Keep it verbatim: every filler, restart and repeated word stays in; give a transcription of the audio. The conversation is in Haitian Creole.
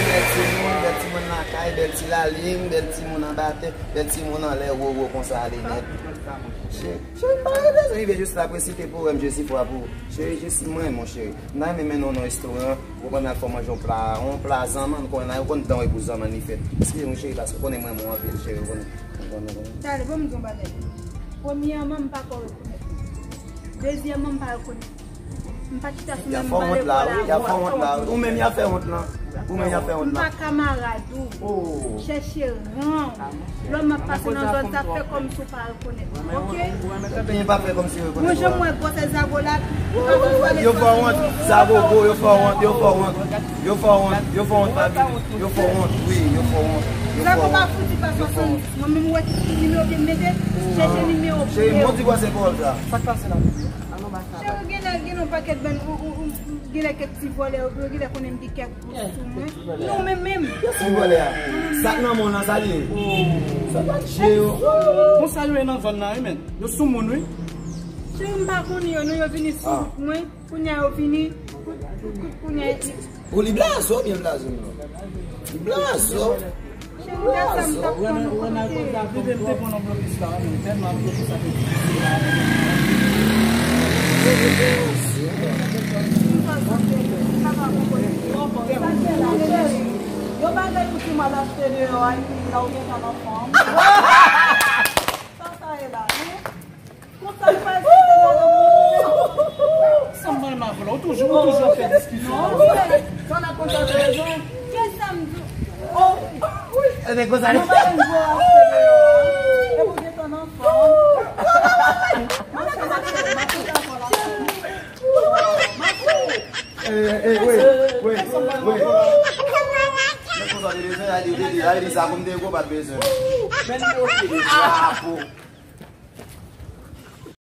Bèl timoun, bèl timoun lakay, bèl ti lalin, bèl timoun anba tè, bèl timoun anlè, wo, wo, konsa ale nèt. Cheri, cheri, m pa rete, rive jis la, presite pou wè m, je suis fou pou ou. Cheri, jis mwen, mon cheri. M ta renmen mennen w nan restoran, ou konn al fè manje yon pla, yon pla zanmann, konnen la, yo konn dan e pou zanmann li fèt. Eskize m, cheri, paske ou konnen mwen, mwen anpil, cheri, ou konnen. Ou konnen, ou konnen. Tande, bon, m di yon bagay. Premyèman, m pa ko rekonèt ou. Dezyèmman, m pa rekonèt ou. M pa chita sou menm balè w la. Y a fè wont la, wi. Ou menm y a fè wont lan. Ou menm y a fè wont lan. M pa kamarad ou. Oh. Chèche ran w. Lè m ap pase nan zòn sa, fè kòmsi w pa rekonèt mwen, oke? Ebyen, pa fè kòmsi w rekonèt mwen. Mwen, jan m wè gwosè zago la, m pa konn pale franse. Yo fè wont, zago gwo, yo fè wont, yo fè wont. Yo fè wont, yo fè wont, pa vini. Yo fè wont, wi, yo fè wont. Yo fè wont. Zago pa fouti pa swasanndis. Mwen menm, m wè ki nimewo ke m mete, chèche nimewo. Cheri, m wè ti gwosè kòl sa. Sa k pase la? Cheri, genlè gen yon pakèt bann, ou, ou, ou, genlè kèk ti vòlè, ou genlè konnen m gen kèk gwo sou mwen. Non, men menm. Ti vòlè a. Sa k nan men w lan, sa li ye? Sa pa t je yo. Konsa yo ye nan zòn nan, wi, men. Yo sou moun, wi. Cheri, m pa konn yo, non, yo vini sou mwen. Kounye a yo vini. Kou-, kou-, kounye a. Ou li blaze, ou byen blaze, non? Li blaze. Cheri, gad sa m t ap tann ou kote. Vide m te pran nan blokis la, men tèlman blokis la te difisil la. Yo bagay ou di m al achte deyò a, epi la ou gentan nan fanm. Sa sa ye la, hein? Konsa l pral site madanm ou. Sa m pral mal vle, ou toujou, ou toujou ap fè diskisyon. Non, sa n ap konn sa fè rezon. Kè sa m di. Oh, wi. E nèg konsa. Nou pa menm vwa achte deyò a. E pou gentan nan fanm. Mache, mache, mache, mache. Eh, eh, wait, wait, wait. Nèg konsa te bezwen, a di, a di sa, kòm te gwo, pa t bezwen. Men li oke. Chapo.